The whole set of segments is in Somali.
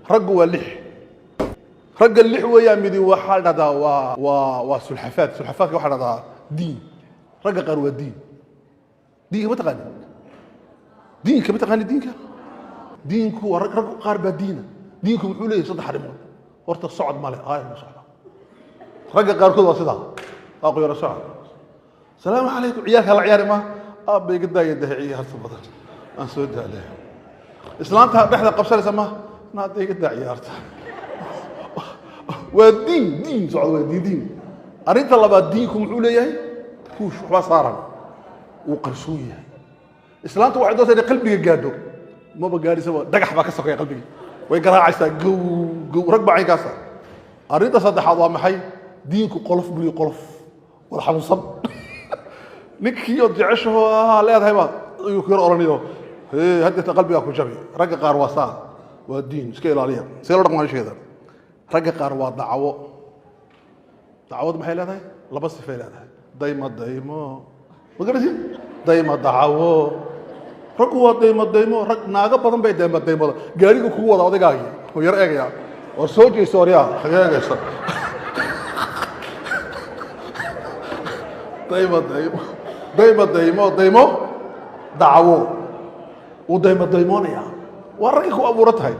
Raggu waa lix. Ragga lix weeyaan. Midi waxaa dhahdaa waa sulxafaad. Sulxafaadka waxaa dhahdaa diin. Ragga qaar waa diin. Diinka ma taqaani? Diinka ma taqaani? Diinka, diinku waa rag. Rag qaar baa diina. Diinku muxuu leeyahay? Saddex arrimood. Horta socod male, aayar ma socda. Ragga qaarkood waa sidaa, waa qoyaro socod. Salaamu calaykum, ciyaalka la ciyaari ma aabba iga daaya, dahe ciyaarta badan, aan soo daalay. Islaanta dhexda qabsanaysa ma naada iga daa ciyaarta. Waa diin, diin socod, waa diin, diin. Arrinta labaad, diinku muxuu leeyahay? Kuush waxbaa saaran, wuu qarsoon yahay. Islaanta waxay doontaa inay qalbiga gaadho, maba gaadhisaba, dhagax baa ka sokeeya qalbiga, way garaacaysaa, gow gow. Rag baa caynkaasa. Arrinta saddexaad waa maxay? Diinku qolof buli, qolof wada xanuunsan. Ninkii ood jeceshaho leedahay baa ayuu ku yar oranayo, haddeeta qalbigaa ku jabi. Ragga qaar waa saa, waa diin, iska ilaaliya. See loo dhaqmaa sheeda? Ragga qaar waa dacwo. Dacwadu maxay leedahay? Laba sifay leedahay: dayma, daymo, ma garaysid? Dayma, dacwo. Raggu waa daymo, daymo. Rag naago badan bay dayma, daymada. Gaariga kugu wada odaygaagii oo yar eegaya, war soo jeeso, waryaa, xagee eegaysa? Dayma, daymo, dayma, daymo, daymo, dacwo. Wuu daymo, daymoonaya. Waa raggay ku abuuran tahay.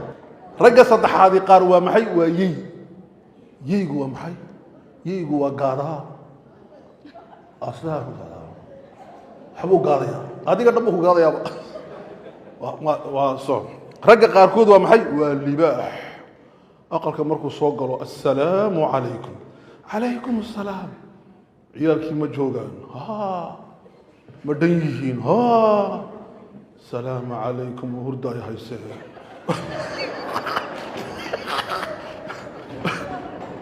Ragga saddexaadii qaar waa maxay? Waa yey. Yeygu waa maxay? Yeygu waa gaadaha, asagaa ku gaadaa, waxbuu gaadaya, adiga dhan buu ku gaadayaaba. Waa so. Ragga qaarkood waa maxay? Waa libaax. Aqalka markuu soo galo, assalaamu calaykum. Calaykum assalaam. Ciyaalkii ma joogaan? Ha. Ma dhan yihiin? Ha. Asalaamu calaykum. Hurdaay haysee.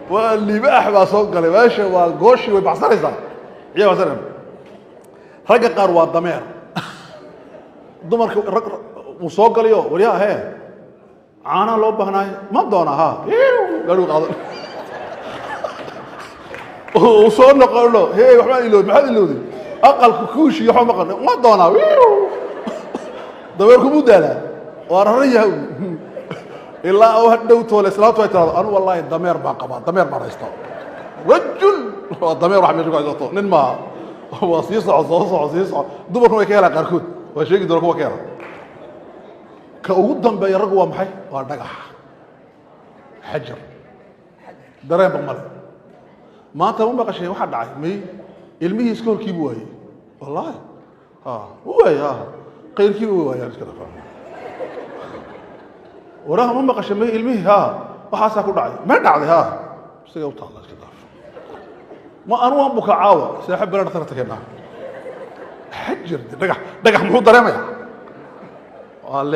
Waa libaax baa soo galay meesha, waa gooshii, way baxsanaysaa, ciyaal baxsanaysa. Ragga qaar waa dameer. Dumarka rag wuu soo galayo, waryaa, hee, caanaa loo baahnaayo, ma doona? Ha, gaadhigu qaado, uu soo noqono, hee, waxbaan ilowday. Maxaad ilowday? Aqalka kuushi waxba maqan, ma doonaa? Dameerku muu daalaa, waa raran yahay ilaa uu hadhow toole. Islaamtu ay tirahdo, anu wallaahi dameer baan qabaa, dameer baan haystaa. Rajul waa dameer, wax meesha ku haysato nin maaha. Waa sii soco, soo soco, sii soco. Dumarkuna way ka helaan qaarkood, waa sheegi doona kuwa ka hela. Ka ugu dambeeya raggu waa maxay? Waa dhagax, xajar, dareenba male. Maanta ma maqashay waxaa dhacay? May, ilmihii iskoolkiibu waayey. Wallaahi ha u waayey, ha, qayrkiiba way waayaan, iska dhafa. Waraha ma maqashay? May, ilmihii ha waxaasaa ku dhacay. May dhacday, ha, isaga u taalla, iska dhaaf. Ma anu waan buka caawa, saaxib bela dhakhtarka keenaa. Xajar, dhagax, dhagax muxuu dareemayaa? Waa lix.